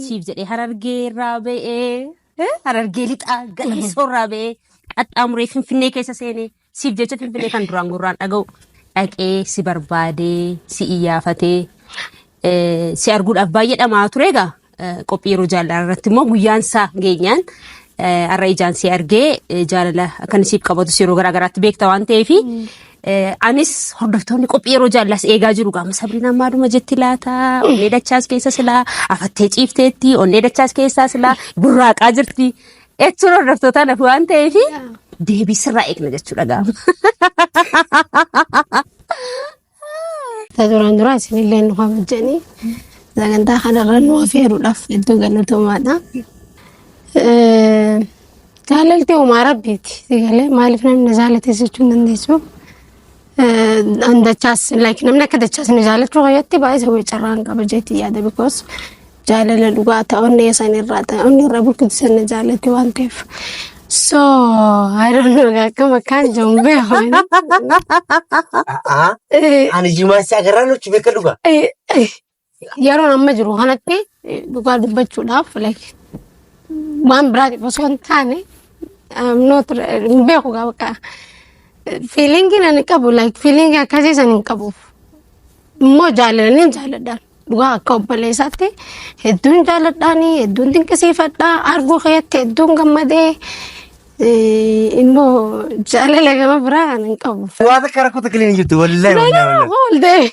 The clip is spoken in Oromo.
Siif jedhee Harargee irraa ba'ee Harargee lixaa Galansoo irraa ba'ee qaxxaamuree Finfinnee keessa seenee siif jecha Finfinnee kan duraan gurraan dhaga'u dhaqee si barbaadee si iyyaafatee si arguudhaaf baay'ee dhama'aa ture egaa qophii yeroo jaalalaa irratti immoo guyyaan isaa geenyaan har'a ijaan si argee jaalala akka inni siif qabatus yeroo garaa garaatti beekta waan ta'eef anis hordoftoonni qophii yeroo jaalalaas eegaa jiru gaama Sabriinaan maaluma jetti laata onnee dachaas keessa silaa afattee ciifteetti onnee dachaas keessaa silaa burraaqaa jirti jechuun hordoftootaan hafu waan ta'eef deebii sirraa eegna jechuudha gaama. Ta duraan duraa isinillee nu kabajjanii sagantaa kanarra nu afeeruudhaaf hedduu galatoomaadha. Jaalalti uumaa rabbiiti. Sigalee maaliif namni na jaalate jechuu hin dandeessu. An dachaas like namni akka dachaas na jaalachuu fayyatti baay'ee isa wayii carraan qaba jeetii yaada because jaalala dhugaa ta'a onnee san irraa ta'a onnee irraa burqitu san na jaalatti waan ta'eef. So I don't know akkam akkaan jiru hin beeku. A'aa. Ani jimaan si agarraan nuti beeka dhugaa. Yeroon amma jiru kanatti dhugaa dubbachuudhaaf like waan biraatiif osoo hin taane I'm not hin beeku gaa bakka feelingiin ani qabu like feelingii akkasii san hin qabuuf immoo jaalalanii jaaladhaan dhugaa akka obboleessaatti hedduun jaaladhaanii hedduun dinqisiifadhaa arguu keetti hedduun gammadee immoo jaalala gama biraa ani hin qabu. Waa takka rakkoo takka illee hin jirtu wallaahi wallaahi wallaahi. Holdee.